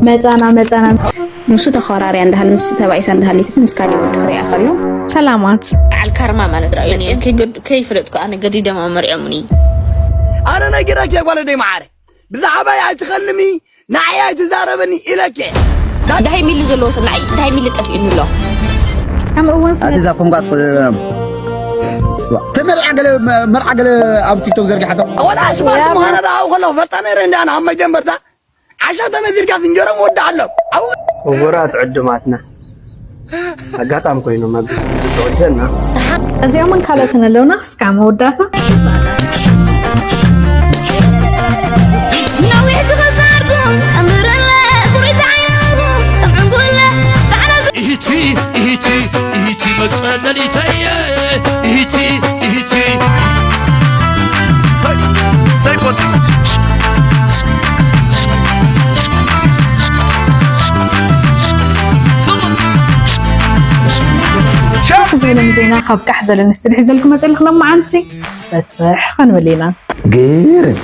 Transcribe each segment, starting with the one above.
መጻና መጻና። ንሱ ተኸራርያ እንዳሃል ምስ ተባኢሳ እንዳሃሊት ምስ ካሊእ ወዲ ክሪኣ ከሎ። ሰላማት። በዓል ካርማ ማለት እዩ። መፅኤን ከይገድ- ከይፈለጥኩ ኣነ ገዲዶም ኣመሪዖምኒ። ኣነ ነጊረኪ ጓለደይ መዓረ፣ ብዛዕባይ ኣይትኸልሚ፣ ንዓይ ኣይትዛረበኒ ኢለኪ። ዳሃይ ሚሊ ዘለዎ ሰብ ንዓይ ዳሃይ ሚሊ ጠፊኡኒ ኣሎ። ከም እዋን ስነ ኣቲ እዛ ፈንጓፅ ተመርዓ ገለ መርዓ ገለ ኣብ ቲክቶክ ዘርጊሓቶ። ወላ ስማርት ምዃና ደኣ ኣብኡ ከለኹ ፈልጣ ነይረ እንዲ ኣነ ኣብ መጀመርታ ዓሻ ተመዚርካ ዝንጀሮ ምወዳእ ኣሎ። ኣብኡ ክቡራት ዕዱማትና፣ ኣጋጣሚ ኮይኖም ኣብ ግዜ ዝተወደና። እዚኦምን ካልኦትን ኣለውና። እስካብ መወዳእታ ተሳተፉ። ነዊሕ ዝኸሳርኩም፣ እምብረለ፣ ቁሪት ዓይንኹም፣ ከም ዕንጉለ፣ ጻዕዳ ዝ- ኢሂቲ፣ ኢሂቲ፣ ኢሂቲ መጸለሊተየ፣ ኢሂቲ፣ ኢሂቲ። ሳይኮት። ቃሕ ዝበለን ዜና ካብ ቃሕ ዝበለን ስቱዲዮ ሒዘልኩም መጸልኹ። ሎማዓንቲ በጽሕ ክንብል ኢና። ግርም።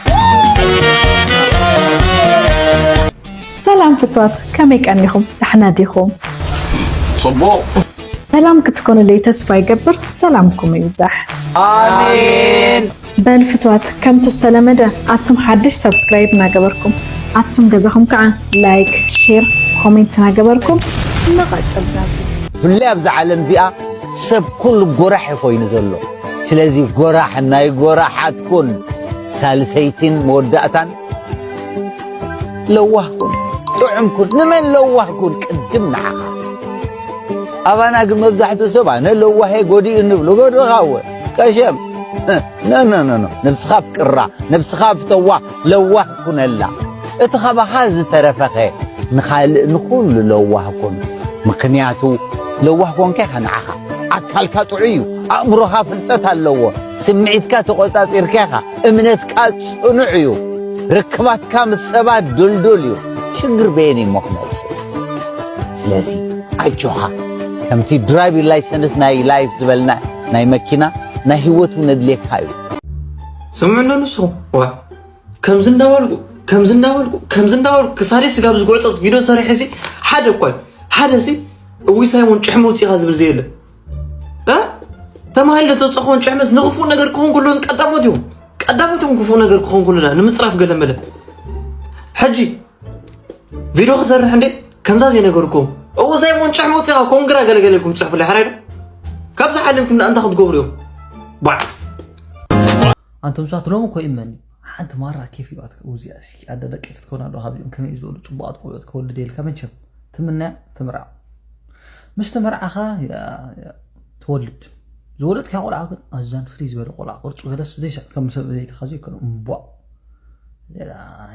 ሰላም ፍትዋት፣ ከመይ ቀኒኹም? ዳሕና ዲኹም? ጽቡቕ። ሰላም ክትኮኑለይ ተስፋ ይገብር። ሰላምኩም ይብዛሕ። ኣሜን። በል ፍትዋት፣ ከምቲ ዝተለመደ ኣቱም ሓድሽ ሰብስክራይብ እናገበርኩም፣ ኣቱም ገዛኹም ከዓ ላይክ፣ ሼር፣ ኮሜንት እናገበርኩም ንቐጽል። ብፍላይ ኣብዛ ዓለም እዚኣ ሰብ ኩሉ ጎራሕ እዩ ኮይኑ ዘሎ። ስለዚ ጎራሕ ናይ ጎራሓት ኩን። ሳልሰይቲን መወዳእታን ለዋህ ኩን፣ ጥዑም ኩን። ንመን ለዋህ ኩን? ቅድም ንዓኻ። ኣባና ግን መብዛሕትኡ ሰብ ኣነ ለዋህ እየ፣ ጎዲኡ ንብሎ። ጎድእኻ እወ፣ ቀሸም። ኖ፣ ኖ፣ ኖ፣ ኖ። ነብስኻ ኣፍቅራ፣ ነብስኻ ፍተዋ፣ ለዋህ ኩነላ። እቲ ካባኻ ዝተረፈኸ ንኻልእ ንኹሉ ለዋህ ኩን። ምኽንያቱ ለዋህ ኮንካ ኢኻ ንዓኻ። ኣካልካ ጥዑይ እዩ፣ ኣእምሮኻ ፍልጠት ኣለዎ፣ ስምዒትካ ተቖጻጺርካ ኢኻ፣ እምነትካ ጽኑዕ እዩ፣ ርክባትካ ምስ ሰባት ድልዱል እዩ። ሽግር በየን እሞ ክመጽእ? ስለዚ ኣጆኻ፣ ከምቲ ድራይቪንግ ላይሰንስ ናይ ላይፍ ዝበልና ናይ መኪና፣ ናይ ህይወት እውን ኣድልየካ እዩ። ስምዑ እንዶ ንስኹም፣ ዋ፣ ከምዚ እንዳበልኩ፣ ከምዚ እንዳበልኩ፣ ከምዚ እንዳበልኩ፣ ክሳደይ ስጋብ ዝጎዕጸጽ ቪድዮ ሰሪሐ ሲ፣ ሓደ እኳ እዩ፣ ሓደ ሲ፣ እውይ ሳይሞን ጭሕሚ ውፂኻ ዝብል ዘየለ። እ? ተማሂለ ዘውፀኾን ጭሕመስ ንኽፉእ ነገር ክኸውን ከሎ ቀዳሞት እዮም። ቀዳሞት እዮም ክፉእ ነገር ክኸውን ከሎ ንምፅራፍ ገለ መለ። ሕጂ ቪድዮ ክሰርሕ እንዴ? ከምዛ ዘይነገርኩም። እውይ ሳይሞን ጭሕሚ ውፂኻ ኮንግራ ገለ ገለ ኢልኩም ትፅሕፉለይ፣ ሕራይ ዶ? ካብዚ ሓሊፍኩም ንኣንታ ክትገብሩ እዮም። ባዕ። ኣንቶም ሰባት ሎሚ እኮ ይመኒ ሓንቲ ማራ ኬፍ ይባትካ። ውዚኣ ሲ ኣደ ደቂ ክትኮን ኣለዋ። ካብዚኦም ከመይ ዝበሉ ጽቡቓት ቆልዑት ክወልድ የልካ መቸም። ትምነያ ትምርዓ። ምስ ተመርዓኻ ያ- ያ- ትወልድ። ዝወለድካ ቆልዓ ግን ኣዛን ፍልይ ዝበለ ቆልዓ ቅርጹ ገለስ ዘይስዕ ከም ሰብ ዘይትኻ ዘይከኑ እምቧ።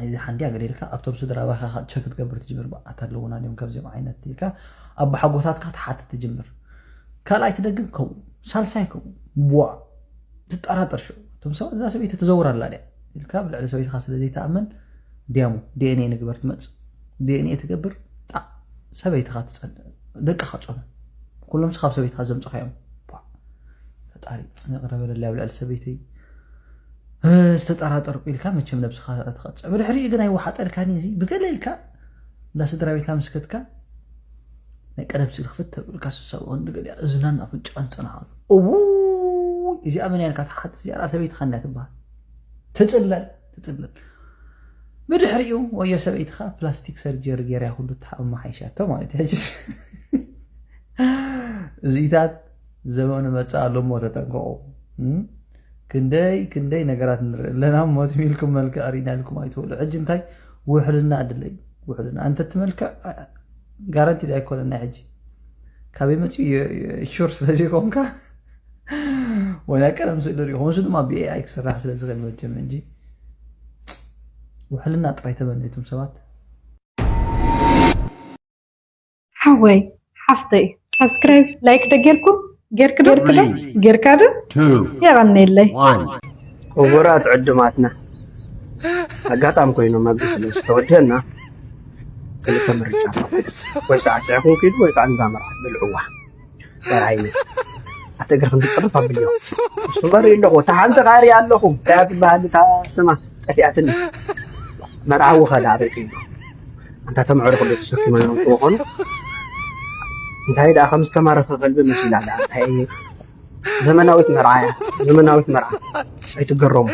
እዚ ሓንዲያ ገለ ኢልካ ኣብቶም ስድራ ባኻ ቸክ ክትገብር ትጅምር። በኣት ኣለውና ድዮም ከምዚኦም ዓይነት ኢልካ ኣቦሓጎታትካ ትሓትት ትጅምር። ካልኣይ ትደግም ከምኡ፣ ሳልሳይ ከምኡ። ቧዕ። ትጠራጠር ሽዑ። እቶም ሰባት እዛ ሰበይቲ ትዘውር ኣላ ድያ ኢልካ ብልዕሊ ሰበይትኻ ስለ ዘይትኣምን ድያሞ ዲኤንኤ ንግበር ትመጽእ። ዲኤንኤ ትገብር ጣዕ ሰበይትኻ ትጸንዕ። ደቅኻ ጸኑ። ኩሎም ካብ ሰበይትኻ ዘምጽኻዮም። ቧዕ። ፈጣሪ ይቕረ በለለይ ኣብ ልዕሊ ሰበይተይ። ዝተጠራጠርኩ ኢልካ መቸም ነብስኻ ትቐጽዕ። ብድሕሪኡ ግን ኣይወሓጠልካን እዩ እዚ። ብገለ ኢልካ እንዳ ስድራ ቤትካ ምስ ከድካ ናይ ቀደም ስእሊ ክፍት ተብልካ ስሳብ ቅንዲ ገሊኣ እዝናን ኣፍንጫን ዝጸንሓሉ። እውይ እዚኣ መን እያ ኢልካ ትሓትት። እዚኣ ደኣ ሰበይትኻ እንድያ ትበሃል። ትጽለል ትጽለል። ብድሕሪኡ ወዮ ሰበይትኻ ፕላስቲክ ሰርጀሪ ገይራ ኩሉ ተሓመሓይሻቶ ማለት እዩ። ሕጂስ እዚታት ዘመኑ መጽእ ኣሎ እሞ ተጠንቀቑ። እም? ክንደይ ክንደይ ነገራት ንርኢ ኣለና እሞ ትም ኢልኩም መልክዕ ርኢና ኢልኩም ኣይትበሉ። ሕጂ እንታይ ውሕልና ኣድለ እዩ። ውሕልና ኣንተ እቲ መልክዕ ጋራንቲ ኣይኮነን ናይ ሕጂ ካበይ መፅኡ ሹር ስለ ዘይኮንካ ወይ ናይ ቀደም ስእሊ ሪኢኹም እሱ ድማ ብኤኣይ ክስራሕ ስለ ዝኽእል መቸም እንጂ ውሕልና ጥራይ ተመነይቱም ሰባት። ሓወይ ሓፍተይ ሳብስክራይብ ላይክ ዶ ጌርኩም ጌርክ ዶ ጌርካ ዶ የቐነየለይ። ክቡራት ዕዱማትና ኣጋጣሚ ኮይኖም ኣብዚ ስለ ዝተወደና ክልተ ምርጫ ኣለኩም። ወይ ከዓ ስዕኹም ኪዱ ወይ ከዓ ንዛ መርዓት ብልዕዋ። በርሃይነ ኣቲ እግርኽን ትፀርፍ ኣብልዮ እሱ በሪ ኣለኹ እታ ሓንቲ ኻሪ ኣለኹ እንታይ ትበሃል እታ ስማ ጠፊኣትኒ። መርዓዊ ኸዳ ርኢሉ ኣንታ ተምዕሩ ክሉ ተሸኪሞም ይመጽኡ ኾኑ። እንታይ ደኣ ከም ዝተማረኸ ከልቢ መሲላ ደኣ። እንታይ ዘመናዊት መርዓ እያ። ዘመናዊት መርዓ። ኣይትገረሙ።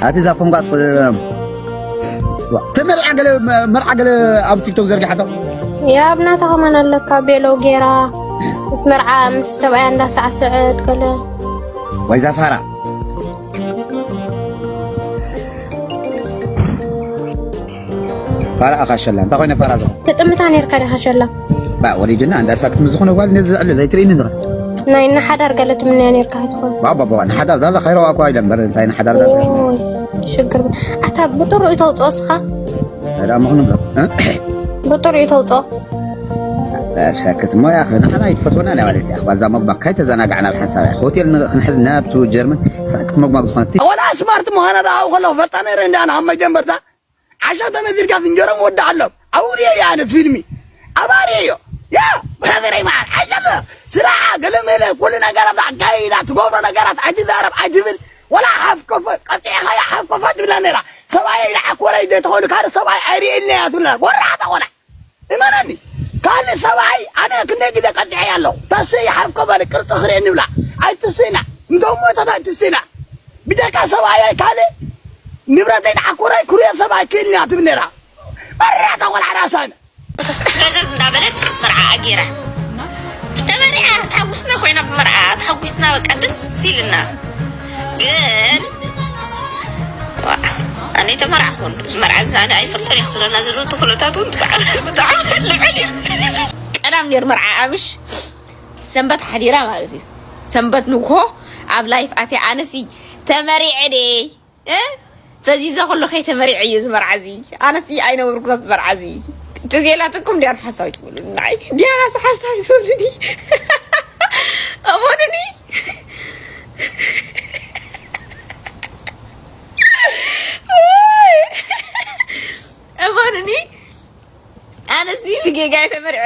ኣቲ ዛፎንጓፅ ተመርዓ ገለ መርዓ ገለ ኣብ ቲክቶክ ዘርጊሓቶ ያብ ናታ ከማን ኣለካ ቤሎ ጌራ ምስ መርዓ ምስ ሰብኣያ እንዳሳዕስዐት ገለ ወይ ዛፋራ ፋራ ኣኻሸላ እንታይ ኮይነ ፋራ ዝኾ ትጥምታ ነርካ ዲኻ ሸላ ባ ወሊድና እንዳ ሳክት ምስ ዝኾነ ጓል ነዚ ዝዕልል ኣይትርእይኒ ንኻ ናይ ንሓዳር ገለ ትምንያ ነርካ ኣይትኾን ባ ባ ባ ንሓዳር ዳላ ኸይረዋ እኳ ኢለ እምበር እንታይ ንሓዳር ዳላ ሽግር ኣታ ብጥሩ እዩ ተውፅኦ ስኻ ዳ ምኽኑ ብሎ ብጥሩ እዩ ተውፅኦ ሰክት ሞ ያኸ ንዓና ይትፈትወና ናይ ማለት እያ ጓዛ መግባ ካይተዘናጋዕና ብሓንሳብ እያ ሆቴል ክንሕዝ ናብቱ ጀርመን ሳክት መግባ ዝኾነት ወላ ስማርት ምዃና ደኣ ኣብኡ ከለኹ ፈልጣ ነይረ እንዲ ኣነ ኣብ መጀመርታ ዓሻ ተመዚርካ ዝንጀሮ ምወዳእ ኣሎ ኣውርየ እየ ኣነ ፊልሚ ኣባርየ እዮ ያ ብረበረይ መዓር ዓሻ ስራ ገለመለ ኩሉ ነገራት ኣካይዳ ትገብሮ ነገራት ኣይትዛረብ ኣይትብል ወላ ሓፍ ኮፈ ቀፂዕኻያ ሓፍ ኮፈ ትብላ ነይራ ሰብኣይ ይልዓኮረይ ዘይተኾይኑ ካልእ ሰብኣይ ኣይርእየልና እያ ትብላ ወራዕታ ቆልዓ እመነኒ ካልእ ሰብኣይ ኣነ ክንደይ ግዜ ቀፂዐያ ኣለኹ ተስእ ይሓፍ ኮፈ ቅርፂ ክርእየኒ ይብላ ኣይትስእና እንቶም ሞታት ኣይትስእና ብጀካ ሰብኣይ ካልእ ንብረተይ ንዓኮራይ ኩርዮ ሰብኣይ ክእልኒ እያ ትብል ነይራ ወራዕታ ቆልዓ ራሳና ፈዘዝ እንዳበለት መርዓኣ ገይራ ተመሪዓ ተሓጉስና ኮይና ብመርዓኣ ተሓጉስና በቃ ደስ ኢልና ግን ኣነ ተመርዓኹን እዚ መርዓ እዚ ኣነ ኣይፈልጦን እየ ክትብለና ዘለዎ ተኽእሎታት እውን ብጣዕሚ ልዑል እዩ ቀዳም ነይሩ መርዓኣ ምሽ ሰንበት ሓዲራ ማለት እዩ ሰንበት ንግሆ ኣብ ላይፍ ኣትያ ኣነሲ ተመሪዐ ደይ ፈዚዘ ኩሉ ከይተመሪዐ እዩ እዚ መርዓ እዚ ኣነስ ኣይነብርኩ በት መርዓ እዚ ትዜላትኩም ድያን ሓሳዊ ትብሉኒ ንዓይ ድያናስ ሓሳዊ ትብሉኒ እመኑኒ እመኑኒ ኣነሲ ብጌጋ እየ ተመርዐ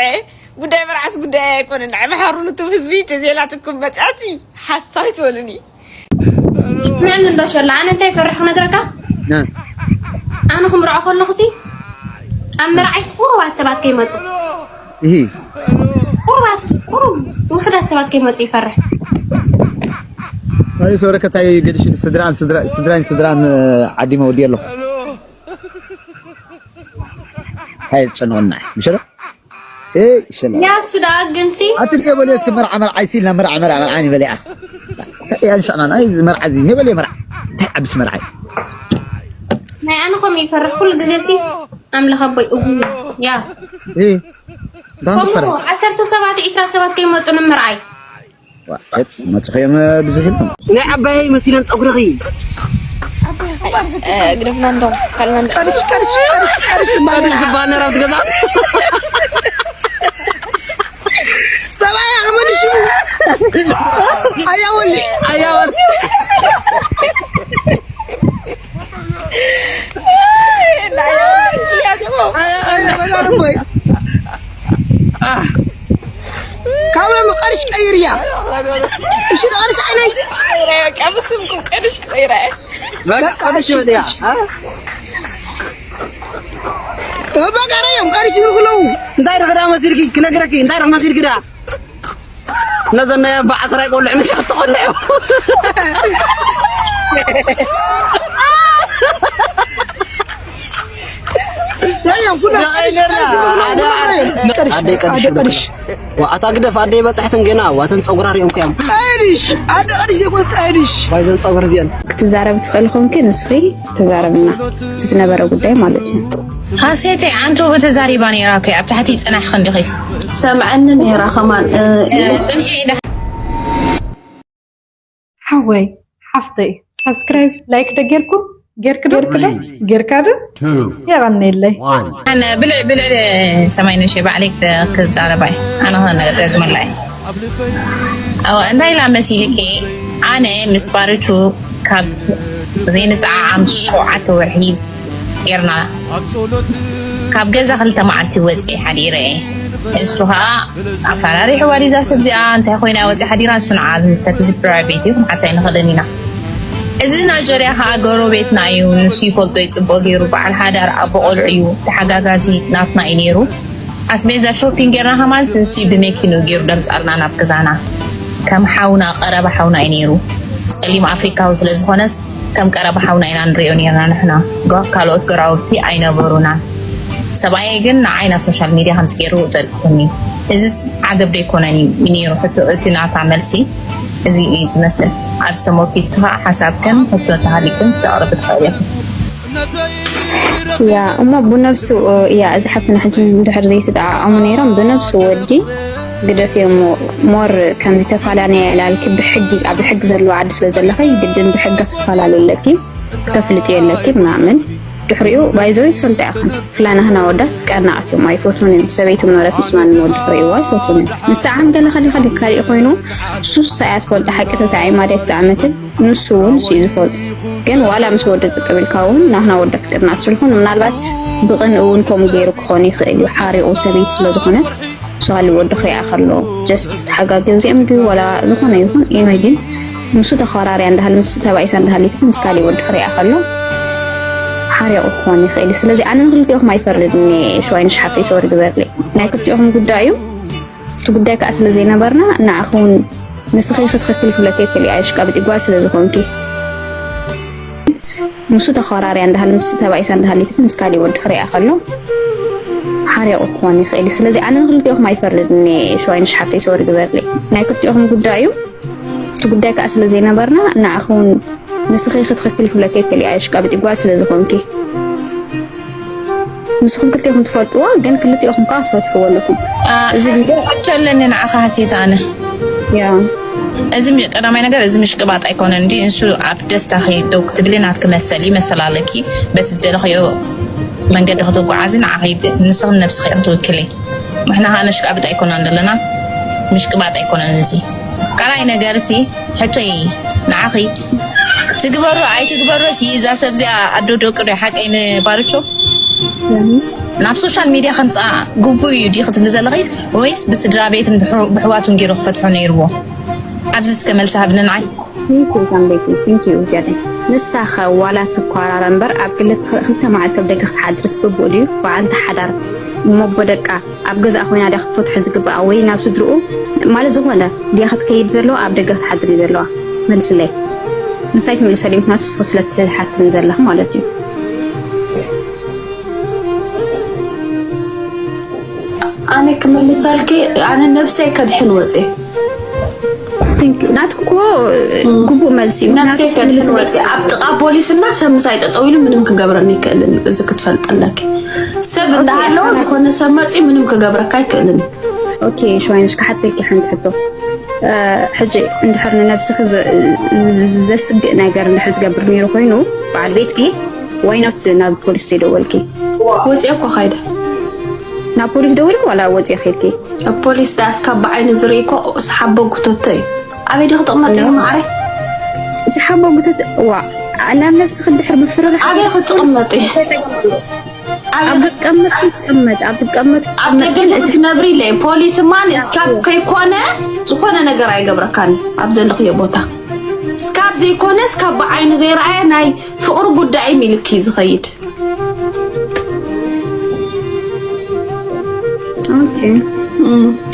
ጉዳይ መርዓስ ጉዳይ ኣይኮነን ኣይምሓሩን እቶም ህዝቢ ተዜላትኩም መፅኣሲ ሓሳዊ ትበሉኒ ስምዕኒ እንዶ ሸላ ኣነ እንታይ ይፈርሕ ክነግረካ ኣነ ክምርዖ ከለኹሲ ኣብ መርዓይስ ቁሩባት ሰባት ከይመፁ እሂ ቁሩባት ቁሩብ ውሑዳት ሰባት ከይመፁ ይፈርሕ ማለት ወረከታይ ገድሽ ስድራን ስድራን ስድራን ዓዲ መወዲ ኣለኹ እንታይ ትጨንቕና ምሸሎ እ ሸሎ ያሱ ደኣ ግንሲ ኣቲ ደበል እስኪ መርዓ መርዓ ይሲ ኢልና መርዓ መርዓ መርዓ ንበል ያስ ያን ሻና ናይ መርዓ እዚ ንበል መርዓ እንታይ ዓብስ መርዓ ናይ ኣነ ከም ይፈርሕ ኩሉ ግዜ ሲ ኣምላኽ ኣቦይ እጉ ያ እ ከምኡ ዓሰርተ ሰባት ዒስራ ሰባት ከይመፁ ንምርኣይ መፅኸዮም ብዙሕ ኢሎም ናይ ዓባየይ መሲለን ፀጉርኺ ግደፍና እንዶ ካልና እንዶ ቀርሽ ቀርሽ ቀርሽ ቀርሽ ማለት ዝበሃል ነራ ትገዛ ሰብኣይ ኣሕመድ ሽሙ ኣያወሊ ኣያወሊ ካብ ሎሚ ቀርሽ ቀይርያ እሺ ቀርሽ ዓይነይ ቀብስምኩም ቀርሽ ቀይረ በቃ ቀርሽ ወዲያ በቃ ረዮም ቀርሽ ይብሉ ክለው እንታይ ረኽዳ መሲልኪ ክነግረኪ እንታይ ረኽ መሲልኪ ዳ ነዘናያ ብዓስራ ቆልዕ ንሻት ተቆልዑ ኣታ ግደፍ ኣደይ በፅሕትን ገና ዋተን ፀጉራ ሪኦም ከያም ቀድሽ ኣደ ቀድሽ ዘይኮን ቀድሽ ዋይዘን ፀጉር እዚአን ክትዛረብ ትኽእል ኮንኪ ንስኺ ተዛረብና እቲ ዝነበረ ጉዳይ ማለት እዩ ሃሴተይ ኣንተ ተዛሪባ ነይራ ከ ኣብ ታሕቲ ፅናሕ ክንድኺ ሰምዐኒ ነይራ ከማን ፅንሒ ሓወይ ሓፍተይ ሳብስክራይብ ላይክ ዶ ጌርኩም ጌርክ ዶ ጌርካ ዶ የቐንየለይ ኣነ ብልዕ ብልዕ ሰማይ ነሽ ባዕለይ ክዛረባይ ኣነ ክነግረግመላይ እንታይ ኢላ መሲልኪ ኣነ ምስ ባርቹ ካብ ዘይንጠዓዓም ሸውዓተ ወርሒ ጌርና ካብ ገዛ ክልተ መዓልቲ ወፅኢ ሓዲረ እሱ ከዓ ኣፈራሪሕዋ ዲዛ ሰብ እዚኣ እንታይ ኮይና ወፂ ሓዲራ፣ እሱ ንዓ ተትዚ ፕራይቬት እዩ፣ ክንሓታ ኣይንኽእልን ኢና። እዚ ናይጀርያ ከዓ ጎረቤትና እዩ፣ ንሱ ይፈልጦ እዩ ፅቡቅ ገይሩ፣ በዓል ሓዳር ኣቦ ቆልዑ እዩ፣ ተሓጋጋዚ ናትና እዩ ነይሩ። ኣስቤዛ ሾፒንግ ጌርና ከማን ንሱ እዩ ብመኪኑ ገይሩ ደምፃልና ናብ ገዛና። ከም ሓውና ቀረባ ሓውና እዩ ነይሩ። ፀሊም ኣፍሪካዊ ስለዝኾነስ ከም ቀረባ ሓውና ኢና ንሪኦ ነይርና ንሕና። ጓ-፣ ካልኦት ገራውቲ ኣይነበሩናን። ሰብኣየይ ግን ንዓይ ናብ ሶሻል ሚድያ ከምዚ ገይሩ ዘልኩኒ። እዚስ ዓገብ ዶ ኣይኮነን እዩ ነይሩ ሕቶ፣ እቲ ናታ መልሲ እዚ እዩ ዝመስል። ኣብዚ ተመርኪዝኪ ከዓ ሓሳብክን ሕቶ እንተሃሊክን ክተቕርቢ ትኽእሊ ኢኺ። ያ እሞ ብነብሱ እያ። እዚ ሓፍትና ሕጂ እንድሕር ዘይተጠዓዓሙ ነይሮም ብነብሱ ወዲ ግደፍዮ እሞ ሞር ከምዚ ተፋላልያ ላልኪ ብሕጊ ኣብ ሕጊ ዘለዎ ዓዲ ስለ ዘለኺ ግድን ብሕጊ ክትፈላለዩ ኣለኪ፣ ክተፍልጥዮ ኣለኪ ምናምን። ድሕሪኡ ባይዘወይ ትፈልጣ ኢኽን ፍላናህና ወዳት ቀናኣት እዮም ኣይፈትውን እዮም ሰበይቶም ነበረት ምስ ማንም ወዲ ክርእይዎ ኣይፈትውን እዮም። ንስዓም ገለ ከሊእ ከሊእ ካሊእ ኮይኑ ሱሳ እያ ትፈልጣ ሓቂ ተሳዒማ ድያ ትስዓመትን ንሱ እውን ንሱ እዩ ዝፈልጦ። ግን ዋላ ምስ ወዲ ጠጠው ኢልካ እውን ናህና ወዲ ኣፍቅርና ስልኹን ምናልባት ብቕን እውን ከምኡ ገይሩ ክኾን ይኽእል እዩ ሓሪቑ ሰበይቲ ስለ ዝኾነ ንሱ ካልእ ወዲ ክሪኣ ከሎ just ተሓጋገዚኦም ድዩ ዋላ ዝኾነ ይኹን ኢኖይ ግን ንሱ ተኸራርያ እንዳሃል ምስ ተባኢሳ እንዳሃሊት ምስ ካልእ ወዲ ክሪኣ ከሎ ሓሪቑ ክኾን ይኽእል እዩ። ስለዚ ኣነ ንክልቲኦኹም ኣይፈርድን እየ ሽዋይንሽ ሓፍተይ ሰወር ግበርለይ ናይ ክልቲኦኹም ጉዳይ እዩ። እቲ ጉዳይ ከዓ ስለ ዘይነበርና ንዓኺ እውን ንስኺ ክትኽክል ክብለኪ ኣይክእል እየ ኣሽቃብጢ ጓል ስለ ዝኾንኪ ንሱ ተኸራርያ እንዳሃል ምስ ተባኢሳ እንዳሃሊት ምስ ካሊእ ወዲ ክሪኣ ከሎ ሓሪቑ ክኾን ይኽእል እዩ ስለዚ ኣነ ንክልቲኦኹም ኣይፈርድን እየ ሽዋይንሽ ሓፍተይ ሰወር ግበርለይ ናይ ክልቲኦኹም ጉዳይ እዩ እቲ ጉዳይ ከዓ ስለ ዘይነበርና ንዓኺ እውን ንስኺ ክትኽክል ክብለኪ ኣይክእል እየ ኣሽቃብጢ ጓል ስለ ዝኾንኪ ንስኹም ክልቲኦኹም ትፈልጥዎ ግን ክልቲኦኹም ከዓ ትፈትሕዎ ኣለኩም። እዚ ቪድዮ ሕቶ ኣለኒ ንዓኻ ሃሴት ኣነ። ያ እዚ ሚ- ቀዳማይ ነገር እዚ ምሽቅባጥ ኣይኮነን እንዲ ንሱ ኣብ ደስታኺ ደው ክትብሊ ናትኪ መሰል እዩ መሰል ኣለኪ በቲ ዝደለኽዮ መንገዲ ክትጓዓዚ ንዓኺ ንስኽን ነብስኺ ክትውክሊ ንሕና ከዓ ነሽቃብጥ ኣይኮናን ዘለና ምሽቅባጥ ኣይኮነን እዚ ካልኣይ ነገር ሲ ሕቶይ ንዓኺ ትግበሩ ኣይትግበሩ ሲ እዛ ሰብ እዚኣ ኣዶ ደቂ ዶ ሓቀይ ንባርቾ ናብ ሶሻል ሚድያ ከምፃ ግቡእ እዩ ድዩ ክትብሊ ዘለኺ ወይስ ብስድራ ቤትን ብሕዋቱን ገይሩ ክፈትሖ ነይርዎ ኣብዚ እስከ መልሲ ሃብኒ ንዓይ ቴንኪዩ ዛምቤቲ ቴንኪዩ እግዚኣብሔር ንሳ ከ ዋላ ትኳራረ እምበር ኣብ ክልተ ክልተ መዓልቲ ኣብ ደገ ክትሓድርስ ግቡእ ድዩ በዓልቲ ሓዳር እሞ ኣቦ ደቃ ኣብ ገዛኣ ኮይና ድያ ክትፈትሖ ዝግብኣ ወይ ናብ ስድርኡ ማለት ዝኾነ ድያ ክትከይድ ዘለዋ ኣብ ደገ ክትሓድር እዩ ዘለዋ መልስለይ ንሳ ኣይትምልሰልይ ምክንያቱ ንስኺ ስለ ትሓትኒ ዘለኺ ማለት እዩ ኣነ ክምልሰልኪ ኣነ ነብሰይ ከድሕን ወፅየ ናትኮ ግቡእ መልሲ እዩ ነብሰይ ከድሕን ወፅየ ኣብ ጥቓ ፖሊስና ሰብ ምሳይ ጠጠው ኢሉ ምንም ክገብረኒ ኣይክእልን እዩ እዚ ክትፈልጢ ኣለኪ ሰብ እንዳሃለወ ዝኾነ ሰብ መፅዩ ምንም ክገብረካ ኣይክእልን እዩ ኦኬ ሸዋይነሽ ክሓተኪ ሓንቲ ሕቶ ሕጂ እንድሕር ንነብስኺ ዘስግእ ነገር እንድሕር ዝገብር ነይሩ ኮይኑ በዓል ቤትኪ ዋይኖት ናብ ፖሊስ ዘይደወልኪ ወፅየ እኮ ካይደ ናብ ፖሊስ ደዊልኪ ዋላ ወፅየ ኬድኪ ፖሊስ ዳኣ እስካብ ብዓይኒ ዝርኢ እኮ ሰሓቦ ጉተቶ እዩ ኣበይ ዲኺ ትቕመጢ ማዕረ ሰሓቦ ጉተት ዋ ናብ ነብስኺ እንድሕር ምፍርራሕ ኣበይ ክትቕመጢ ኣብ ትቀመጥ ትቀመጥ ኣብ ትቀመጥ ኣብ ደገ ክትነብሪ ኢለ ፖሊስ ማን እስካብ ከይኮነ ዝኾነ ነገር ኣይገብረካን ኣብ ዘለኽዮ ቦታ እስካብ ዘይኮነ እስካብ ብዓይኑ ዘይረኣየ ናይ ፍቕሪ ጉዳይ ሚልኪ ዝኸይድ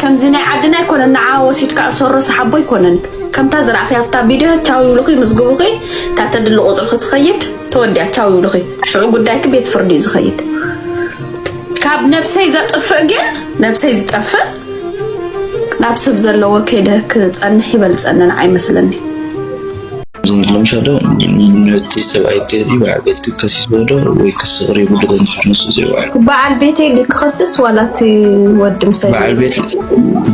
ከምዚ ናይ ዓድና ኣይኮነን ንዓ ወሲድካ እሰሮ ሰሓቦ ኣይኮነን ከምታ ዝረኣኺ ኣብታ ቪድዮ ቻው ይብሉኺ ምዝግቡኺ እታ ተድሊ ቁፅርኺ ትኸይድ ተወዲኣ ቻው ይብሉኺ ሽዑ ጉዳይኪ ቤት ፍርዲ እዩ ዝኸይድ ካብ ነብሰይ ዘጥፍእ ግን ነብሰይ ዝጠፍእ ናብ ሰብ ዘለዎ ከይደ ክፀንሕ ይበልፀኒ ንዓ ይመስለኒ ዝንግሎም ሻዶ ነቲ ሰብኣይ ገሊ በዓል ቤትኪ ከሲስዎ ዶ ወይ ክስቕሪ ይብሉ ዶ እንድሕር ንሱ ዘይበዓል በዓል ቤተይ ድዩ ክኸስስ ዋላ እቲ ወዲ ምሰ በዓል ቤት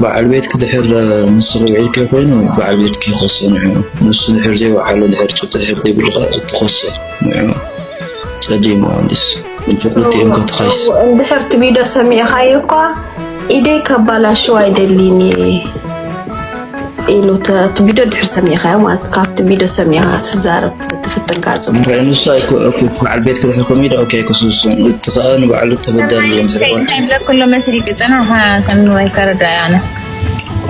በዓል ቤትኪ ድሕር ንስኺ ውዒልኪ ኮይኑ በዓል ቤትኪ ይኸሶ ንዑ ንሱ ድሕር ዘይበዓሉ ድሕር ጭብጢ ድሕር ዘይብሉ ከኣ ትኸሶ ንዑ ጸሊም መሃንዲስ እንቲ ክልቲኦም ከትኻይስ እንድሕር ትቢዶ ሰሚዕኻዮ እኳ ኢደይ ከባላሽው ኣይደሊን እየ ኢሉ እቲ ቪድዮ ድሕር ሰሚዕካዮ ማለት ካብቲ ቪድዮ ሰሚዕካ ትዛረብ ትፍትን ካጽም ንሱ ኣይኮ በዓል ቤት ክትሕኩም ኢደ ኦኬ ክሱሱ እቲ ከዓ ንባዕሉ ተበዳሉ እንታይ ብለክሎ መሲሊክ ፅናሓ ሰምንዋይ ከረዳያ ኣነ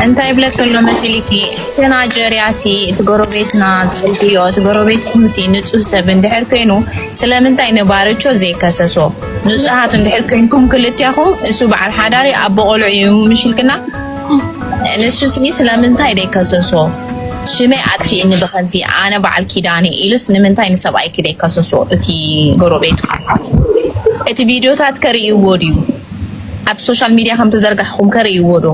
እንታይ ብለክሎ መሲሊክ ተናጀርያ ሲ እቲ ጎረቤትና ትፈልጥዮ እቲ ጎረቤትኩም ሲ ንፁህ ሰብ እንድሕር ኮይኑ ስለምንታይ ንባርቾ ዘይከሰሶ ንፁሃት እንድሕር ኮይንኩም ክልትያኹም እሱ በዓል ሓዳሪ ኣቦ ቆልዑ እዩ ምሽልክና ንሱ ስኒ ስለምንታይ ደይከሰሶ ሽመይ ኣጥፊእኒ ብኸዚ ኣነ በዓል ኪዳኒ ኢሉስ ንምንታይ ንሰብኣይኪ ደይከሰሶ እቲ ጎረቤት እቲ ቪድዮታት ከርእይዎ ድዩ ኣብ ሶሻል ሚድያ ከም ተዘርጋሕኩም ከርእይዎ ዶ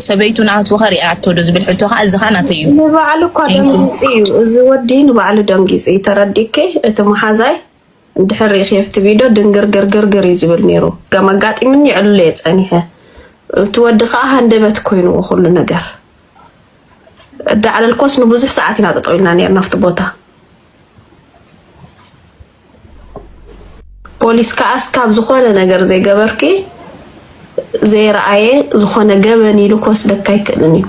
ሰበይቱ ናቱ ከርእያቶ ዶ ዝብል ሕቶ ከዓ እዚ ከዓ ናተይ እዩ ንባዕሉ እኳ ደንጊፂ እዩ እዚ ወዲ ንባዕሉ ደንጊፂ እዩ ተረዲከ እቲ መሓዛይ እንድሕር ርኢኺ ኣብቲ ቪድዮ ድንግርግርግርግር እዩ ዝብል ነይሩ። ከም ኣጋጢምኒ ይዕልሎ እየ ጸኒሐ። እቲ ወዲ ከዓ ሃንደበት ኮይንዎ ኩሉ ነገር። እዳዕለልኮስ ንብዙሕ ሰዓት ኢና ጠጠው ኢልና ነርና ኣብቲ ቦታ። ፖሊስ ከዓ እስካብ ዝኾነ ነገር ዘይገበርኪ ዘይረኣየ ዝኾነ ገበን ኢሉ ክወስደካ ኣይክእልን እዩ።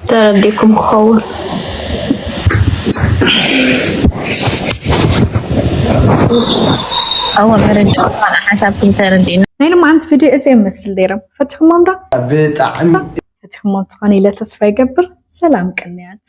ተረዲኩም ክኸውን እወ መረዳት ሓሳብኩም ተረዲና ናይ ሎማዓንቲ ቪድዮ እዚ ይመስል ነይሮም ፈትኹሞም ዶ ብጣዕሚ ፈትኹሞም ትኾኑ ኢለ ተስፋ ይገብር ሰላም ቅንያት